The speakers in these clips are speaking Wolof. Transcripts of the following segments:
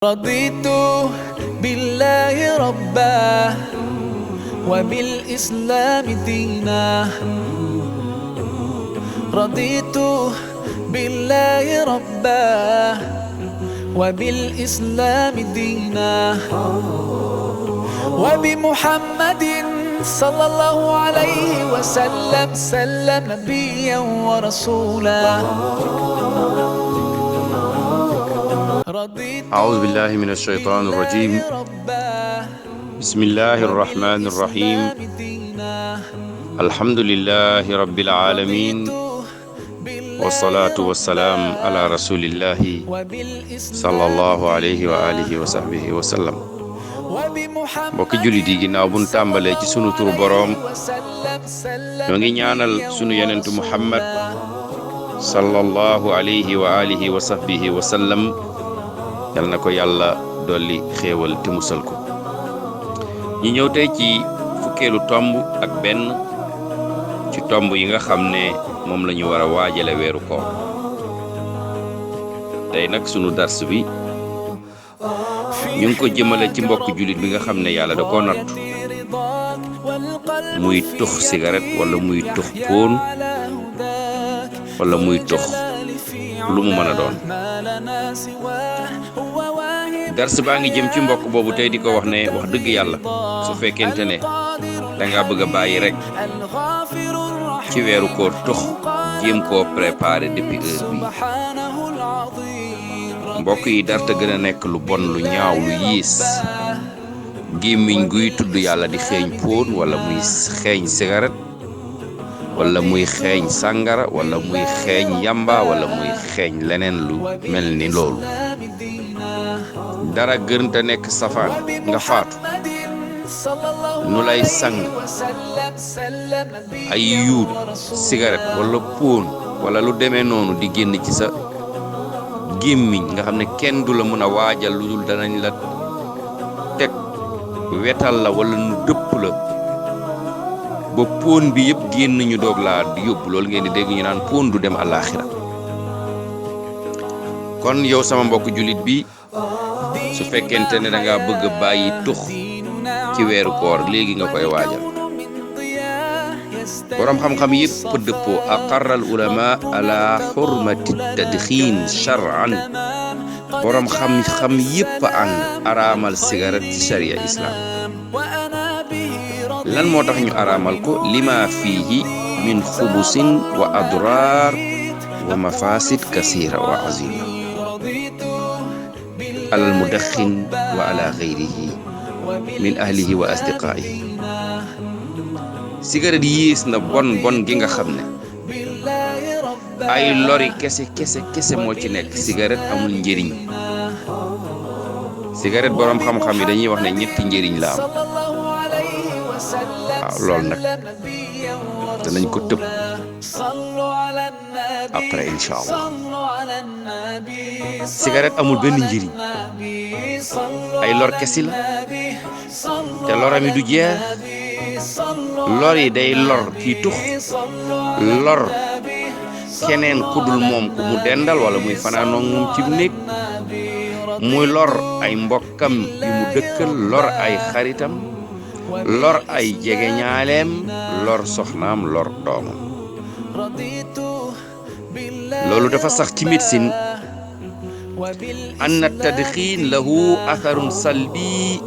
رضيت بالله ربا وبالإسلام دينا رضيت بالله ربا وبالإسلام دينا وبمحمد صلى الله عليه وسلم سلم نبيا ورسولا أعوذ بالله من الشيطان الرجيم بسم الله الرحمن الرحيم الحمد لله رب العالمين والصلاة والسلام على رسول الله صلى الله عليه وآله وصحبه وسلم mbokki jullit yi ginnaaw bu ñu tàmbalee ci sunu turu boroom ñoo ngi ñaanal sunu yenentu Muhammad sallallahu alayhi wa alihi wa sahbihi wa sallam yal na ko yàlla dolli xéewal te musal ko ñi ñëw tey ci fukkeelu tomb ak benn ci tomb yi nga xam ne moom la ñu war a waajale weeru koor tey nag sunu dars bi ñu ngi ko jëmale ci mbokk jullit bi nga xam ne yàlla da koo nattu muy tux cigarette wala muy tux póon wala muy tux lu mu mën a doon dars baa ngi jëm ci mbokk boobu tey di ko wax ne wax dëgg yàlla su fekkente ne danga bëgg a bàyyi rek ci weeru koor tux jéem koo préparé depuis heure bi mbokk yi darta gën a nekk lu bon lu ñaaw lu yiis gémmiñ guy tudd yàlla di xeeñ póon wala muy xeeñ cigarette wala muy xeeñ sàngara wala muy xeeñ yamba wala muy xeeñ leneen lu mel ni loolu dara gën te nekk safaan nga faatu nu lay sang ay yuut cigarette wala póon wala lu demee noonu di génn ci sa gémmiñ nga xam ne kenn du la mën a waajal lu dul danañ la teg wetal la wala nu dëpp la ba póon bi yëpp génn ñu doog laa di yóbbu loolu ngeen di dégg ñu naan póon du dem àllaaxira kon yow sama mbokk jullit bi su fekkente ne danga bëgg a bàyyi tux ci weeru koor léegi nga koy waajal boroom xam-xam yëpp dëppoo aqarral ulama ala xurmati tadxiin shar'an boroom xam-xam yëpp ànd araamal cigarette ci sharia islam lan moo tax ñu araamal ko lima fiihi min xubusin wa adrar wa mafasid kasira wa azima alal mudaxin wa ala gayrihi min ahlihi wa asdiqaihi cigarette yées na bon gi nga xam ne ay lori kese moo ci nekk cigarette amul njëriñ cigarette boroom xam-xam yi dañuy wax ne ñetti njëriñ la am waaw loolu nag danañ ko tëb après incha allah cigarette amul benn njëriñ ay lor kesi la te loram yi du jeex lor yi day lor kii tux lor keneen ku dul moom ku mu dendal wala muy fanaanoog moom ci néeg muy lor ay mbokkam yu mu dëkkal lor ay xaritam lor ay jegeñaaleem lor soxnaam lor doomam loolu dafa sax ci médecine anna tadxiin lahu atharun salbi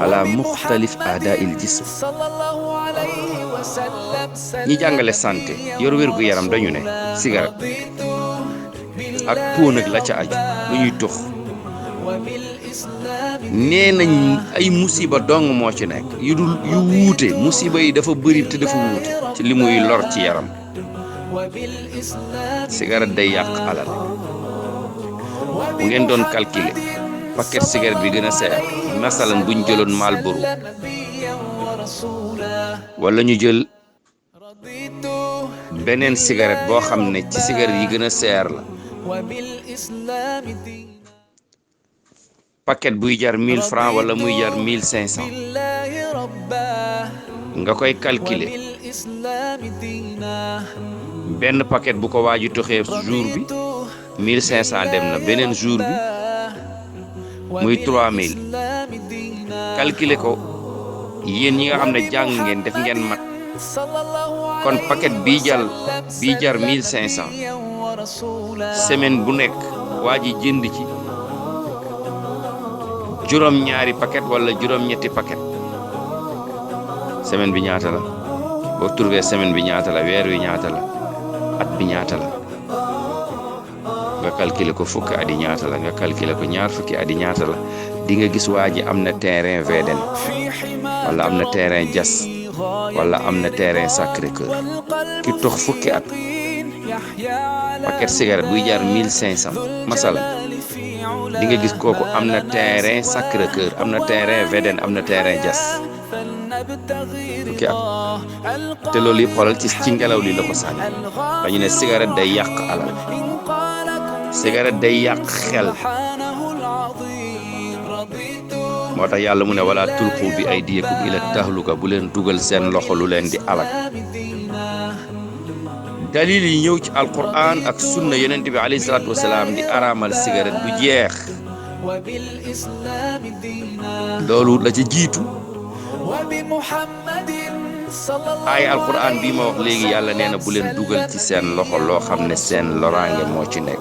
ala muxtalif aadail jism ñi jàngale santé yor wérgu yaram dañu ne cigarette ak póon ak la ca aju lu ñuy tux nee nañ ay musiba dong moo ci nekk yu wuute musiba yi dafa bëri te dafa wuute ci li muy lor ci yaram cigarette day yàq alal bu ngeen doon calculer paquet cigarette bi gën a seer masalan buñ jëloon Marlboro wala ñu jël beneen cigarette boo xam ne ci cigarette yi gën a seer la paquet buy jar 1000 francs wala muy jar 1500 nga koy calculer benn paquet bu ko waaju toxee jour bi 1500 dem na beneen jour bi muy 3000 calculer ko yéen ñi nga xam ne jàng ngeen def ngeen mat kon paquet bii jar 1500 semaine bu nekk waa ji jënd ci juróom-ñaari paquet wala juróom-ñetti paquet semaine bi ñaata la boo trouvé semaine bi ñaata la weer wi ñaata la at bi ñaata la nga calculer ko fukki at yi ñaata la nga calculer ko ñaar fukki at yi ñaata la di nga gis waa ji am na terrain VDN wala am na terrain Diass wala am na terrain Sacré-Cœur ki tox fukki at paquet cigarette buy jar 1500 masala di nga gis kooku am na terrain Sacré-Cœur am na terrain VDN am na terrain Diass fukki at te loolu yëpp xoolal ci ngelaw li la ko sànni dañu ne cigarette day yàq alal cigarette day yàq xel moo tax yàlla mu ne wala tulqu bi aydiyakum ila tahluka bu leen dugal seen loxo lu leen di alak dalil yi ñëw ci alquran ak sunna yonent bi alayhi salaatu wasalaam di araamal cigarette bu jeex loolu la ci jiitu ay alquran bii ma wax léegi yàlla nee na bu leen dugal ci seen loxo loo xam ne seen loraange moo ci nekk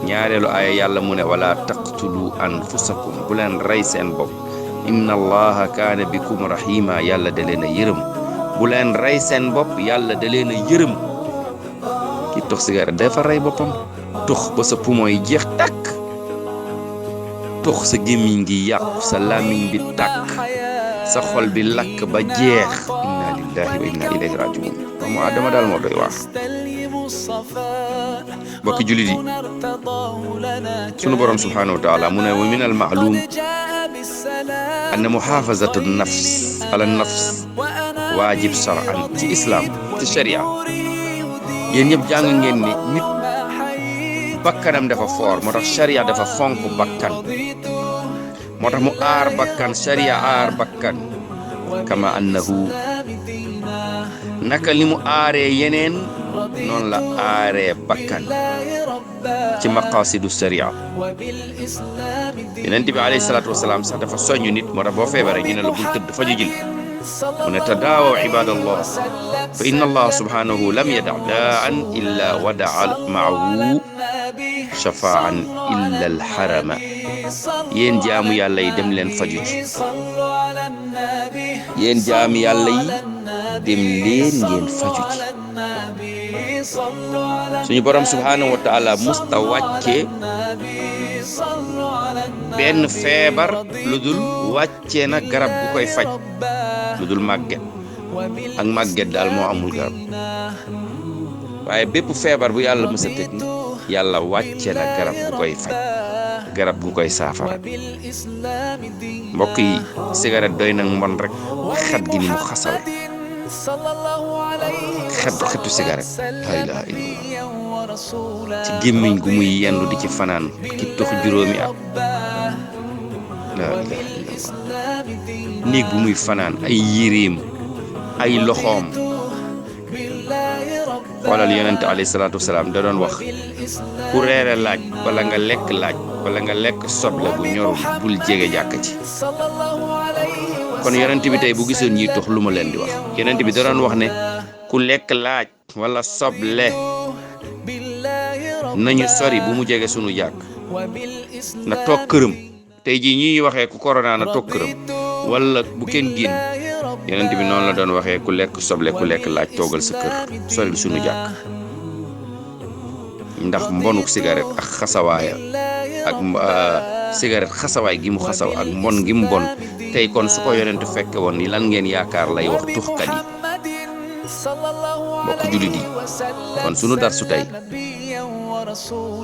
ñaareelu aaya yàlla mu ne wala taqtulu anfusakum bu leen rey seen bopp inna allaha kaana bikum rahima yàlla da leen a yërëm bu leen rey seen bopp yàlla da leen a yërëm ki tox cigarette dafa rey boppam tox ba sa poumon yi jeex tàkk tox sa gémmiñ gi yàqu sa làmmiñ bi tàkk sa xol bi lakk ba jeex inna lillahi wa inna ilayhi rajiun doomu aadama daal moo doy waar mbokki jullit yi sunu borom subhanahu wa taala mu ne wa min al ma'lum anna muhafazatu nafs ala nafs waajib shar'an ci islam ci sharia yéen ñëpp jàng ngeen ni nit bakkanam dafa foor moo tax sharia dafa fonk bakkan moo tax mu aar bakkan sharia aar bakkan kama annahu naka li mu aaree yeneen noonu la aaree bakkan ci maqasidu sharia yonent bi alayhi salaatu wasalaam sax dafa soññ nit moo tax boo feebaree ñu ne la bul tëdd faju jil mu ne tadaawaw ibadallah fa inna allah subhanahu lam yada daan illa wadaa maahu shafaan illa alharama yéen jaamu yàlla yi dem leen faju ji yéen jaamu yàlla yi dem leen ngeen faju ji suñu borom subhanahu wa taala musta wàcce benn feebar lu dul wàcce na garab gu koy faj lu dul màgget ak màgget daal moo amul garab waaye bépp feebar bu yàlla mës a teg yàlla wàcce na garab gu koy faj garab gu koy saafara mbokk yi cigarette doy na mbon rek xet gi ni mu xasawe xetu cigarette la ilaha illallah ci gémmiñ gu muy yendu di ci fanaan ki tox juróomi at la ilaha illallah néeg bu muy fanaan ay yéreem ay loxoom xoolal yonente alayhi salaatu wasalaam da doon wax ku reere laaj wala nga lekk laaj wala nga lekk soble bu ñorul bul jege jàkk ci kon yonent bi tey bu gisoon ñiy tox lu ma leen di wax yonent bi da doon wax ne ku lekk laaj wala soble nañu sori bu mu jege sunu jàkk na toog këram tey jii ñuy waxee ku corona na toog këram wala bu kenn génn yonent bi noonu la doon waxee ku lekk soble ku lekk laaj toogal sa kër sori sunu jàkk ndax mbonuk cigarette ak xasawaaya ak cigarette xasawaay gi mu xasaw ak mbon gi mu bon tey kon su ko yonent fekke woon ni lan ngeen yaakaar lay wax tuxkat yi mbokk jullit yi kon sunu dar su tey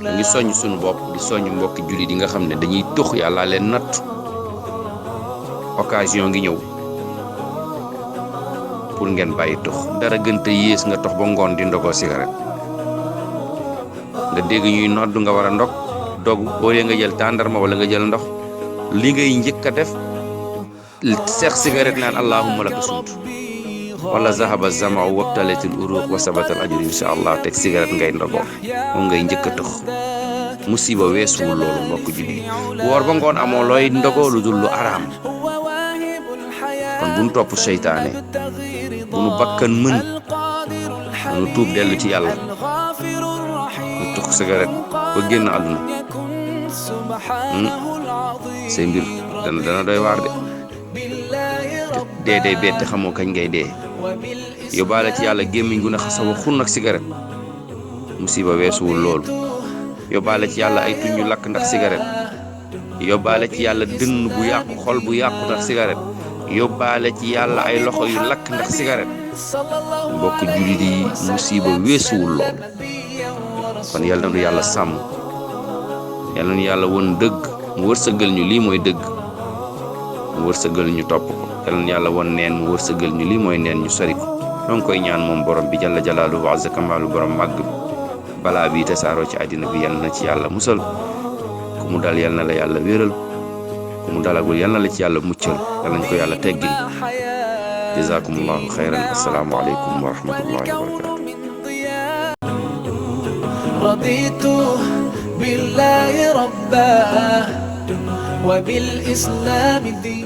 mu ngi soññ sunu bopp di soññ mbokki jullit yi nga xam ne dañuy tux yàlla leen natt occasion ngi ñëw pour ngeen bàyyi tux dara gënta yées nga tox ba ngoon di ndogoo cigarette nga dégg ñuy nodd nga war a ndog dogu boo dee nga jël tàndarma wala nga jël ndox li ngay njëkk a def seex cigarette naan allahumma laka sumtu wala zahaba zamau wabtalatil uruq wa sabatal ajru insha allah teg cigarette ngay ndogoo moom ngay njëkk a tux musiba weesuwul loolu mbokk julli woor ba ngoon amoo looy ndogoo lu dul lu araam kon bu nu topp seytaane bu nu bakkan mën bu nu tuub dellu ci yàlla nu tux cigarette ba génn àdduna say mbir dana doy waar de dee bette xamoo kañ ngay dee yóbbaale ci yàlla gémmiñ gu ne xasawa xun ak cigarette musiba weesuwul loolu yóbbaale ci yàlla ay tuñ yu lakk ndax cigarette yóbbaale ci yàlla dënn bu yàqu xol bu yàqu ndax cigarette yóbbaale ci yàlla ay loxo yu lakk ndax cigarette mbokk jullit yi musiba weesuwul loolu kon yal na nu yàlla sàmm yal na nu yàlla won dëgg mu wërsëgal ñu lii mooy dëgg mu wërsëgal ñu topp ko yal na nu yàlla won neen mu wërsëgal ñu lii mooy neen ñu sori ko noo ngi koy ñaan moom borom bi jalla jalaaluhu wa azza kamaalu borom màgg balaa bi tasaaroo ci àddina bi yal na ci yàlla musal ku mu dal yal na la yàlla wéral ku mu dalagul yal na la ci yàlla muccal yal nañ ko yàlla teggil jazakumullahu xayran assalaamu aleykum wa rahmatullahi wa barakatuh رضيت بالله ربا وبالإسلام دينا